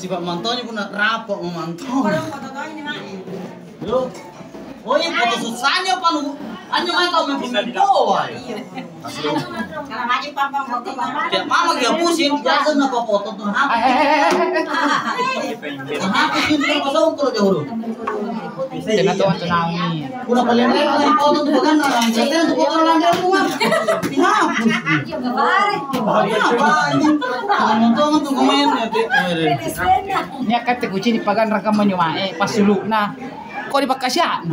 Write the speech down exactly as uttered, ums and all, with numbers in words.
Sipa' mantauni punna rapa' mo mantong. Lo. Oh iya, foto susahnya apa nu? Anjo mai kau main pemboa. Kalau maju pampang foto mama. Kayak mama dia pusing, biasa na foto tuh. Nah, hapusin terus pasang kalau jauh. Tena to tsunami. Udah paling baik lagi foto tuh bukan orang. Saya tuh foto orang dia rumah. Dihapus. Bahaya apa ini? Teman-teman tuh komen ya, Dek. Nia' katte kucini' paganrang kamma nyo mae, passulu'na. Kok dipakkasia'na?